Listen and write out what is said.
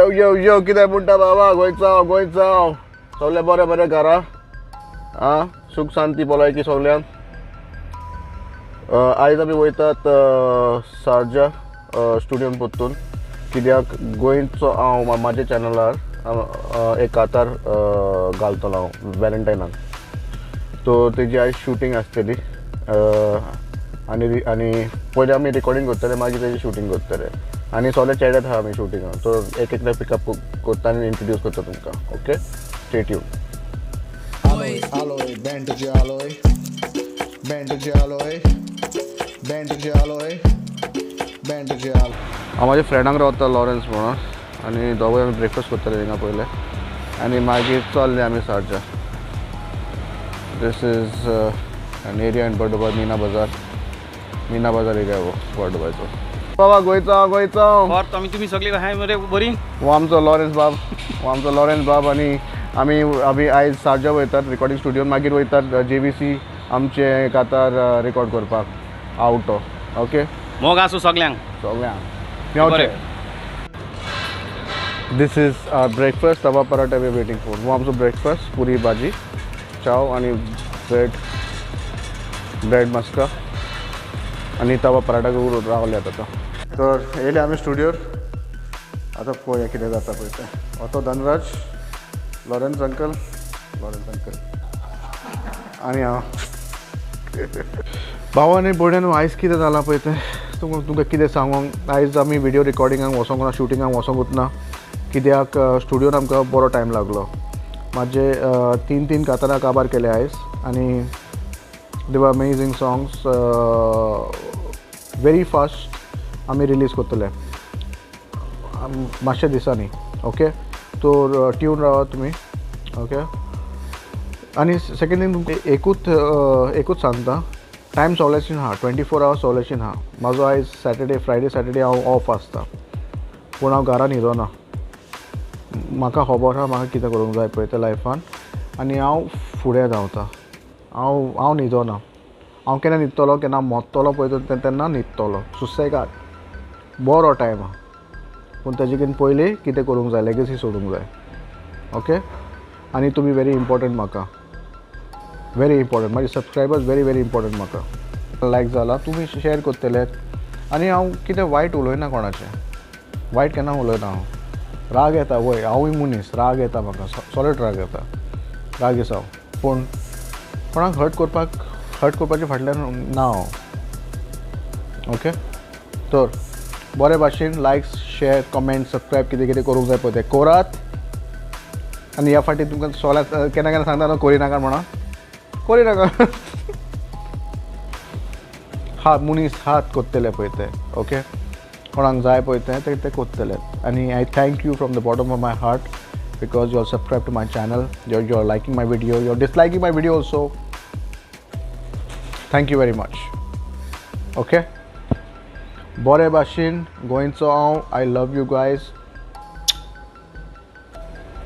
यो यो यो कितें म्हणटा बाबा, गोंयचो गोंयचो सगळें बरें बरें घरा आं, सुख शांती भलायकी सगळ्यांक. आयज आमी वयतात सारजा स्टुडियोन परतून, कित्याक गोंयचो हांव म्हाज्या चॅनलार एक कातार घालतलो हांव वेलेंटायनाक. सो तेजी आयज शुटींग आसतली आनी आनी पयलीं आमी रिकॉर्डींग करतले, मागीर तेजी शुटींग करतले आनी सगळे चेड्यात आहा आमी शुटिंगाक. सो एक एकल्या पिकअप करता आनी इंट्रोड्यूस करता तुमकां. Okay, stay tune. Alloy, bandage alloy, bandage alloy, bandage alloy, bandage alloy. हांव म्हाज्या फ्रेंडांक रावता लॉरेन्स म्हणून, आनी दोगूय आमी ब्रेकफास्ट करतले हिंगा पयलें आनी मागीर चल्ले आमी Sharjah. This is an area in Bur Dubai, Meena Bazaar, Meena Bazaar area हो बर्डुबायचो. बाबा गोंयचो गोंयचो परत आमी तुमी सगळीं हाय मरे बरी. हो आमचो लॉरेन्स बाब, हो आमचो लॉरेन्स बाब. आनी आमी आमी आयज सारजा वयतात रिकॉर्डिंग स्टुडियोन, मागीर वयतात JVC आमचे कातार रिकॉर्ड करपाक आवटो. ओके, मोग आसूं सगळ्यांक सगळ्यांक मेवचें. This is our breakfast, tawa paratha we waiting for. हो आमचो ब्रेकफास्ट, पुरी भाजी चाव आनी ब्रेड, ब्रेड मस्का आनी तवा पराठा करून रावल्यात आतां. तर येयले आमी स्टुडियोर, आतां पळोवया कितें जाता पळय तें. हो Dhanraj, Lawrence uncle, Lawrence uncle आनी हांव. भाव आनी भयणीनो, आयज कितें जालां पळय तें तुमकां तुमकां कितें सांगूंक. आयज आमी व्हिडियो रिकॉर्डिंगाक वचोंक ना, शुटिंगाक वचोंकूच ना, कित्याक स्टुडियोन आमकां बरो टायम लागलो. म्हाजे तीन तीन कातारां काबार केले आयज आनी they were amazing songs. Very fast आमी रिलीज करतले मातशे दिसांनी. ओके, तो ट्यून रावात तुमी. ओके, आनी सेकेंड थिंग तुमकां एकूच एकूच सांगता, टायम सगळ्याशीन आहा, 24 आवर्स सगळ्याशीन आहा. म्हाजो आयज सॅटर्डे, फ्रायडे सॅटर्डे हांव ऑफ आसता, पूण हांव घरा न्हिदोना. म्हाका खबर आहा म्हाका कितें करूंक जाय पळय तें लायफान, आनी हांव फुडें धांवता. हांव हांव न्हिदोना. हांव केन्ना न्हिदतलो, केन्ना मोत्तलो पळय तेन्ना न्हिदतलो. सुसेगाद बरो टायम आहा, पूण ताजे कितें पयलीं कितें करूंक जाय, लेगसी सोडूंक जाय. ओके, आनी तुमी व्हेरी इम्पॉर्टंट म्हाका, व्हेरी इम्पॉर्टंट. म्हाजे सबस्क्रायबर्स व्हेरी व्हेरी इम्पॉर्टंट म्हाका. लायक जाला तुमी शेअर करतले. आनी हांव कितें वायट उलयना, कोणाचें वायट केन्ना उलयना हांव. राग येता, वय हांवूय मनीस, राग येता म्हाका, सॉलिड राग येता, राग येता हांव. पूण कोणाक हर्ट करपाक, हर्ट करपाचे फाटल्यान ना हांव. ओके, तर बरे भाशेन लायक्स, शेअर, कमेंट, सबस्क्रायब कितें कितें करूंक जाय पळय तें करात. आनी ह्या फावटी तुमकां सगळ्यांक केन्ना केन्ना सांगता न्हू, करिनाका म्हणून, करिनाका. हा मनीस हात करतले पळय ते. ओके, कोणाक जाय पळय तें ते करतले. आनी I thank you from the bottom of my heart because you are subscribe to my channel, you are liking my video, you are disliking my video also. Thank you very much. Okay, बरे भाशेन गोंयचो हांव. I love you guys.